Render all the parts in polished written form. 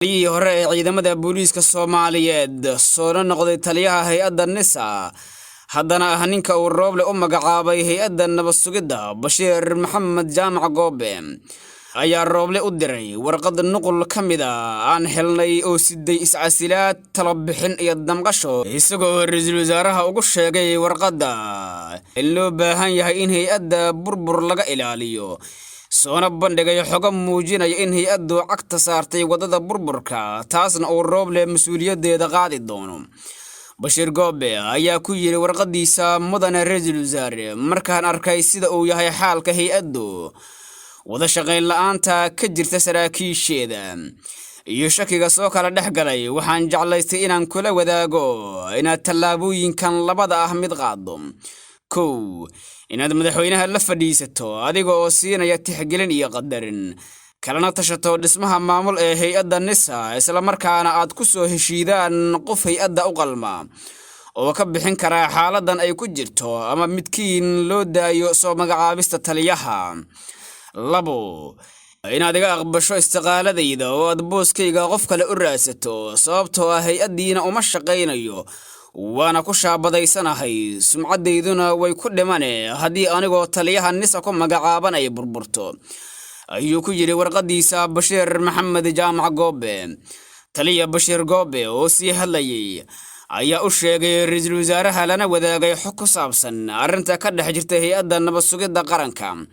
Taliyihii hore ee ciidamada booliiska Soomaaliyeed, soona noqday taliyaha hay-adda NISA, haddana ah ninka uu Rooble u magacaabay hay-adda nabad sugidda, Bashiir Maxamed Jaamac Goobe, ayaa Rooble u diray warqad nuqul ka mid a aan helnay oo siday iscasilaad, talabixin iyo damqasho, isagoo ra-iisul wasaaraha ugu sheegay warqadda in loo baahan yahay in hay-adda burbur laga ilaaliyo, soona bandhigay xogo muujinaya in hay-addu cagta saartay waddada burburka, taasna uu Rooble mas-uuliyaddeeda qaadi doono. Bashiir Goobe ayaa ku yidhi warqadiisa: "Mudane ra-iisul wasaare, markaan arkay sida uu yahay xaalka hay-addu, wada shaqayn la-aanta ka jirta saraakiisheeda iyo shakiga soo kala dhex galay, waxaan jeclaystay inaan kula wadaago inaad tallaabooyinkan labada ah mid qaado: kow, inaad madaxweynaha la fadhiisato adiga oo siinaya tixgelin iyo qadarin, kalena tashato dhismaha maamul ee hay-adda NISA, islamarkaana aad ku soo heshiidaan qof hay-adda u qalma oo ka bixin karaa xaaladan ay ku jirto, ama midkiin loo daayo soo magacaabista taliyaha. Labo, inaad iga aqbasho istiqaaladayda oo aad booskayga qof kale u raadsato, sababtoo ah hay-addiina uma shaqaynayo, waana ku shaabadaysanahay, sumcaddayduna way ku dhimane haddii anigoo taliyaha NISA ku magacaaban ay burburto," ayuu ku yidhi warqadiisa Bashiir Maxamed Jaamac Goobe. Taliya Bashiir Goobe oo sii hadlayay ayaa u sheegay ra-iisul wasaaraha lana wadaagay xog ku saabsan arrinta ka dhex jirta hay-adda nabad sugidda qaranka.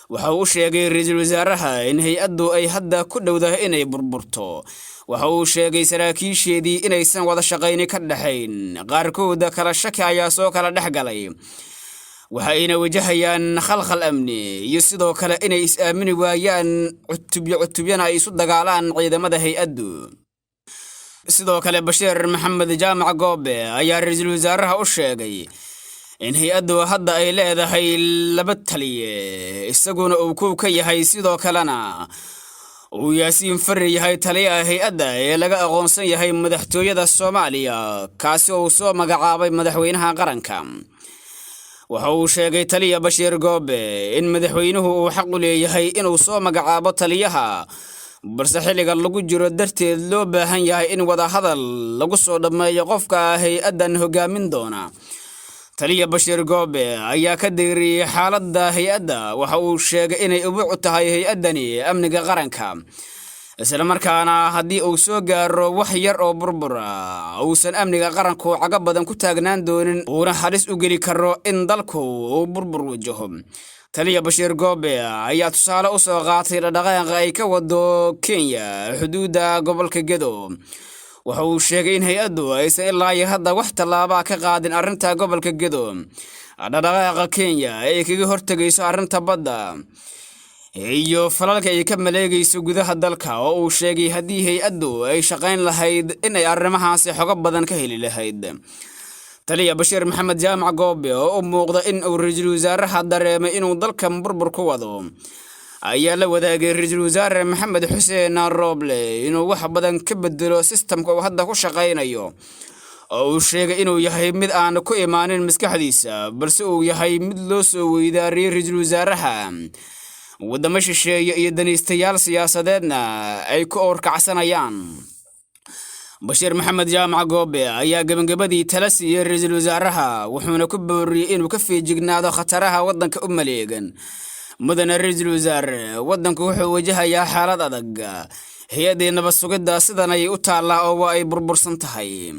Waxa uu u sheegay ra-iisul wasaaraha in hay-addu ay hadda ku dhowdahay inay burburto. Waxa uu sheegay saraakiisheedii inaysan wada shaqayni ka dhexayn, qaarkooda kala shaki ayaa soo kala dhex galay, waxayna wajahayaan khalkhal amni iyo sidoo kale inay is-aamini waayaan, cutubyo cutubyana ay isu dagaalaan ciidamada hay-addu. Sidoo kale, Bashiir Maxamed Jaamac Goobe ayaa ra-iisul wasaaraha u sheegay in hay-addu hadda ay leedahay laba taliye, isaguna uu kow ka yahay, sidoo kalena uu Yaasiin Farey yahay taliyaha hay-adda ee laga aqoonsan yahay madaxtooyada Soomaaliya, kaasi oo uu soo magacaabay madaxweynaha qaranka. Waxa uu sheegay taliya Bashiir Goobe in madaxweynuhu uu xaq u leeyahay inuu soo magacaabo taliyaha, balse xilliga lagu jiro darteed loo baahan yahay in wadahadal lagu soo dhammeeyo qofka hay-addan hogaamin doona. Taliya Bashiir Goobe ayaa ka dayriyey xaaladda hay-adda. Waxa uu sheegay inay ubuuc tahay hay-addani amniga qaranka, islamarkaana haddii uu soo gaaro wax yar oo burbura, uusan amniga qaranku cago badan ku taagnaan doonin, uuna halis u geli karo in dalku uu burbur wajaho. Taliya Bashiir Goobe ayaa tusaale u soo qaatay dhaqdhaqaaqa ay ka wado Kenya xuduudda gobolka Gedo. Waxa uu sheegay in hay-addu aysan ilaa iyo hadda wax tallaabaa ka qaadin arrinta gobolka Gedo, dhaqdhaqaaqa Kenya ee ay kaga hortegayso arrinta badda iyo falalka ay ka maleegayso gudaha dalka, oo uu sheegay haddii hay-addu ay shaqayn lahayd in ay arrimahaasi xogo badan ka heli lahayd. Taliya Bashiir Maxamed Jaamac Goobe oo u muuqda in uu ra-iisul wasaaraha dareemay inuu dalkan burbur ku wado ayaa la wadaagay ra-iisul wasaare Maxamed Xuseen Rooble inuu wax badan ka bedelo sistamka uu hadda ku shaqaynayo, oo uu sheegay inuu yahay mid aan ku imaanin maskaxdiisa, balse uu yahay mid loo soo weydaariyey ra-iisul wasaaraha, waddamo shisheeye iyo danaystayaal siyaasadeedna ay ku owrkacsanayaan. Bashiir Maxamed Jaamac Goobe ayaa gebagabadii tala siiyey ra-iisul wasaaraha, wuxuuna ku booriyey inuu ka feejignaado khataraha waddanka u maleegan. "Mudane ra-iisul wasaare, waddanku wuxuu wajahayaa xaalad adag. Hay-addii nabad sugidda sidan ayay u taallaa oo waa ay burbursan tahay.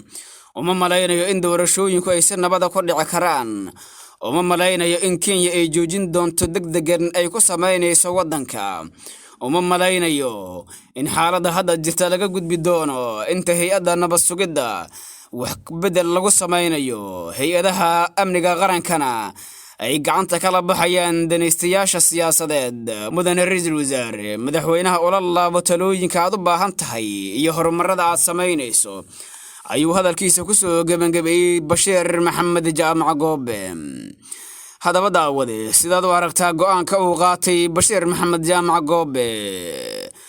Uma malaynayo in doorashooyinku ay si nabada ku dhici karaan. Uma malaynayo in Kenya ay joojin doonto degdegan ay ku samaynayso waddanka. Uma malaynayo in xaaladda hadda jirta laga gudbi doono inta hay-adda nabad sugidda wax bedel lagu samaynayo, hay-adaha amniga qarankana ay gacanta kala baxayaan danaystayaasha siyaasadeed. Mudane ra-iisul wasaare, madaxweynaha ula laabo talooyinka aad u baahan tahay iyo horumarada aad samaynayso," ayuu hadalkiisa ku soo gebangabeeyey Bashiir Maxamed Jaamac Goobe. Haddaba daawade, sidaad u aragtaa go'aanka uu qaatay Bashiir Maxamed Jaamac Goobe?